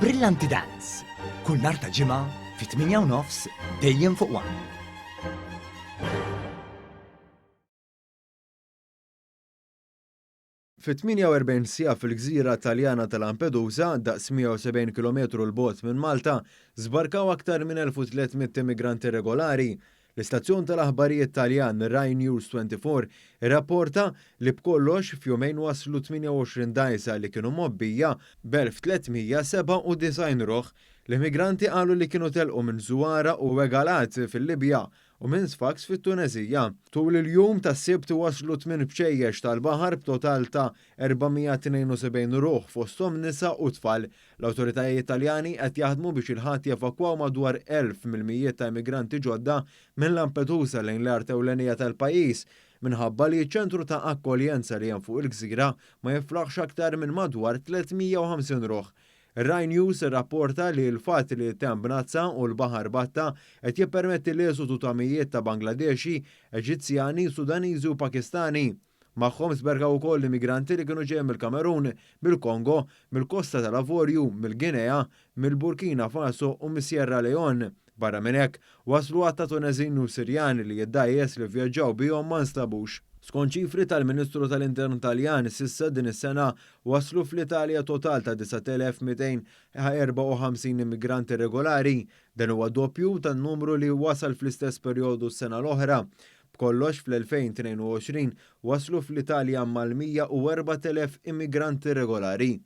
Brillanti Dance, kull nhar ta' Ġimgħa fit-8 u nofs dejjem fuq One. Fi 48 siegħa fil-gżira Taljana ta' Lampedusa, daqs 170 kilometru 'l bogħod minn Malta, żbarkaw aktar minn 1,300 immigrant irregolari. L-istazzjon tal-aħbarijiet Taljan Rai News 24 irrapporta li b'kollox f'jumejn waslu 28 dgħajsa li kienu mgħobbija b'1,397 ruħ. L-immigranti qalu li kienu telqu minn Zuara u Wegalat fil-Libja u minn Sfax fit-Tuneżija. Tul il-jum tas-Sibt waslu tmien bċejjex tal-baħar b'total ta' 472 ruħ fosthom nisa u tfal. L-awtoritajiet Taljani qed jaħdmu biex il-Ħadd jevakwaw madwar 1,000 mill-mijiet ta' immigranti ġodda minn Lampedusa lejn l-art ewlenija tal-pajjiż minħabba li ċ-ċentru ta' akkoljenza li hemm fuq il-gżira ma jiflaħx aktar minn madwar 350 ruħ. Rai News irrapporta li l-fatt li t-temp bnazza u l-baħar batta qed jippermetti l-eżodu ta' mijiet ta' Bangladexi, Eġizzjani, Sudaniżi u Pakistani. Magħhom żberkaw ukoll immigranti li kienu ġejjin mill-Kamerun, mill-Kongo, mill-Kosta tal-Avorju, mill-Guinea, mill-Burkina Faso u mis-Sierra Leone. Barra minn hekk, waslu għadd ta' Tuneżini u Sirjani li d-dgħajjes li vvjaġġaw bihom ma nstabux. Skont ċifri tal-Ministru tal-Intern Taljan, s'issa din is-sena waslu fl-Italja total ta' 9,254 immigrant irregolari. Dan huwa doppju tan-numru li wasal fl-istess perjodu s-sena l-oħra. B'kollox fl-2022 waslu fl-Italja mal-104,000 immigrant irregolari.